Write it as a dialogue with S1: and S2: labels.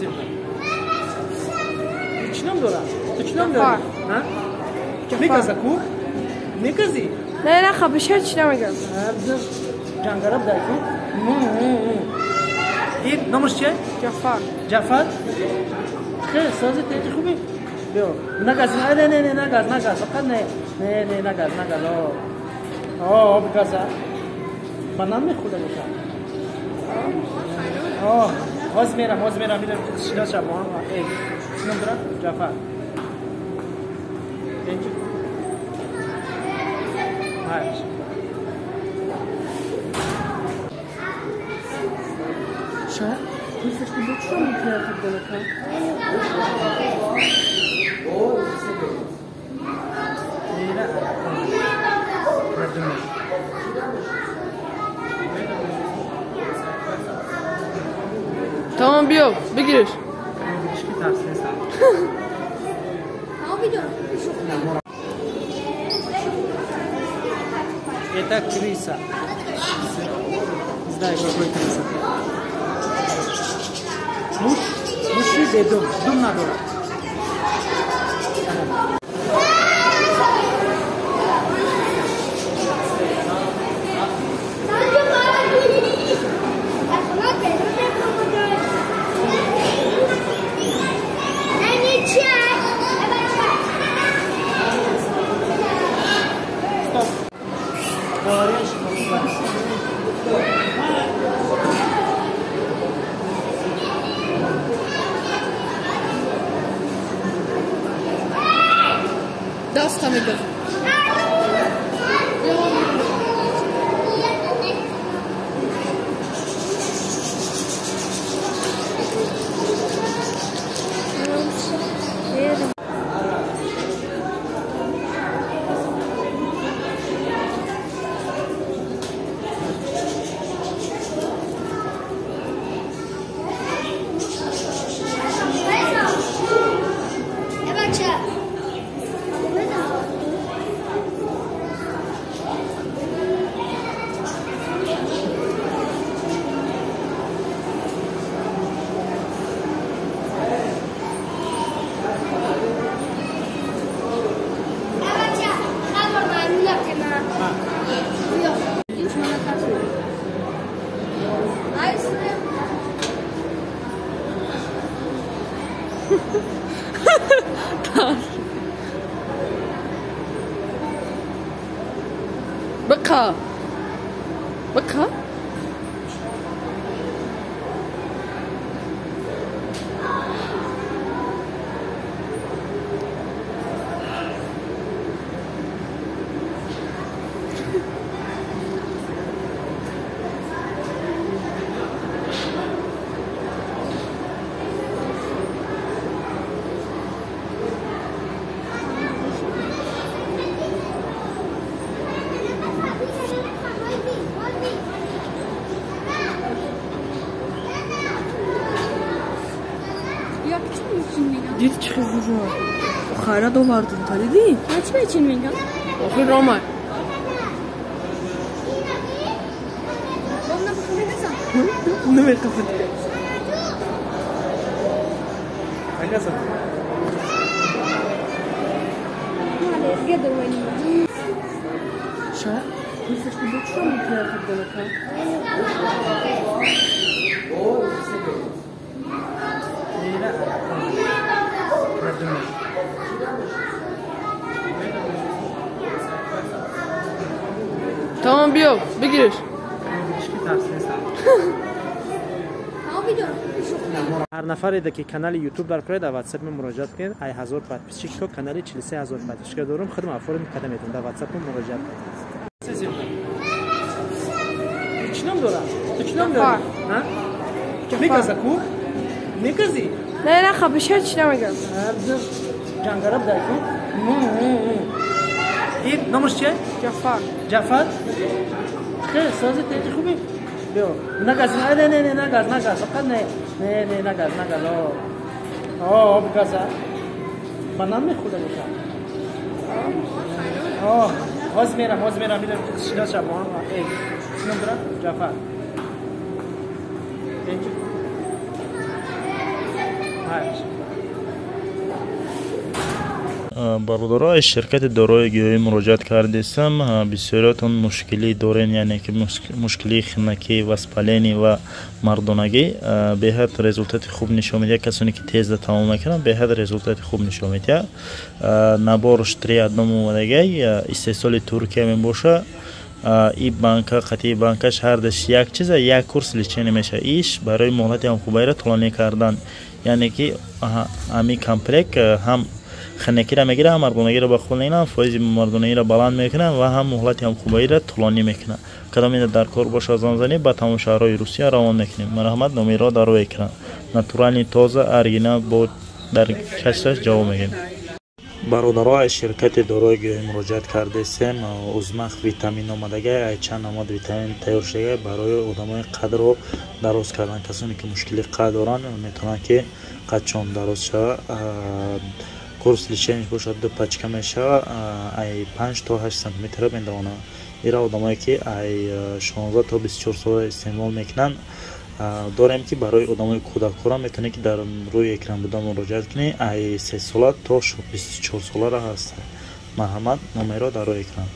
S1: зиёда. Чӣ ном дорад? Ту чӣ ном дорӣ? Мегаза ку? Мегазӣ?
S2: Не, не, хабишер чӣ намегаз.
S1: Ҷангараб дай ку? Ин номаш чия?
S2: Ҷафар.
S1: Ҷафар? Хеле сози теҷи хубӣ? Биё. Нагаз, не, не, не, нагаз, нагаз, фақат не. Не, не, нагаз, нагаз. О, бигаза. Ба нам мехӯрда бошад. Ҳоз мерам, ҳоз мерам, мерам шинос шав бо ҳам. Эй, чӣ ном дорад? Ҷафар.
S2: Шояд пулсаш ки бо чӣ мекунад?
S3: Tamam биё, бигириш.
S1: Это крыса. Не знаю, какой крыса. Муш, муши бедум, дум надорад.
S3: Даста мегазад. Бақа. Бақа? Дид чӣ хел хайрат овардум, та дидӣ?
S4: Чӣ мечин мегам?
S3: Охир омад. Намеқафад.
S2: Шояд пулсаш ки бо чӣ мекунад?
S3: Tamam биё, бигириш.
S1: Ҳар нафаре ки канали ютуб дар кунед, дар ватсап муроҷиат кунед. Ай 1000 подписчик то канали 43000 подписчика дорум. Худам оформ карда метавонам. Дар ватсап муроҷиат кунед. Чӣ ном дорад? Ту чӣ ном дорӣ? Мегаза ку? Мегазӣ?
S2: Не, не, хабишер чӣ намегаз.
S1: Ҷангараб дай ку? Ин номаш чия?
S2: Ҷафар.
S1: Ҷафар? Хеле сози теҷи хубӣ? Биё. Нагаз, не, не, не, нагаз, нагаз, фақат не. Не, не, нагаз, нагаз. О, бигаза. Ба нам мехӯрда бошад. Ҳоз мерам, ҳоз мерам, мерам шинос шав бо ҳам. Эй, чӣ ном дорад? Ҷафар. Майлаш.
S4: Бародаро, аз ширкати дорои гиёҳӣ муроҷиат кардесам. Бисёриятон мушкилӣ дорен, яъне ки мушкилии хинакӣ, воспаление ва мардонагӣ. Беҳад результати хуб нишон медиҳад. Касоне ки тезда тамом мекунанд, беҳад результати хуб нишон медиҳад. Наборш три одном омадагай, истеҳсоли Туркия мебошад. И банка қатъи банкаш ҳардаш як чиза, як курс лечение мешавад. Иш барои муҳлати ҳамхубайро тӯлонӣ кардан, яъне ки ҳамин комплект ҳам хинакиро мегирад, ҳам мардонагиро ба худ мегирад, фоизи мардонагиро баланд мекунад ва ҳам муҳлати ҳамхубаиро тӯлонӣ мекунад. Кадом ина дар кор бошад, занзанӣ ба тамоми шаҳрҳои Русия равон мекунем. Марҳамат, номерҳо дар рӯи экран. Натуральный, тоза, оригинал, бо дар качестваш ҷавоб мегӯем. Бародаро, аз ширкати дорои гиёҳӣ муроҷиат кардесем. Узмах витамин омадагай, ай чанд намуд витамин тайёр шудагай барои одамои қадро дароз кардан. Касоне ки мушкили қад доранд, метавонанд, ки қадшон дароз шавад. Курс лечение бошад, ду пачка мешавад, ай 5 то 8 сантиметра медавонад. Ира одамое ки ай 16 то 24 сола истеъмол мекунанд. Дорем, ки барои одамои кӯдакҳоро метавонед, ки дар рӯи экран буда муроҷиат кунед, ай 3 сола то 24 соларо ҳаст. Марҳамат, номерҳо дар рӯи экран.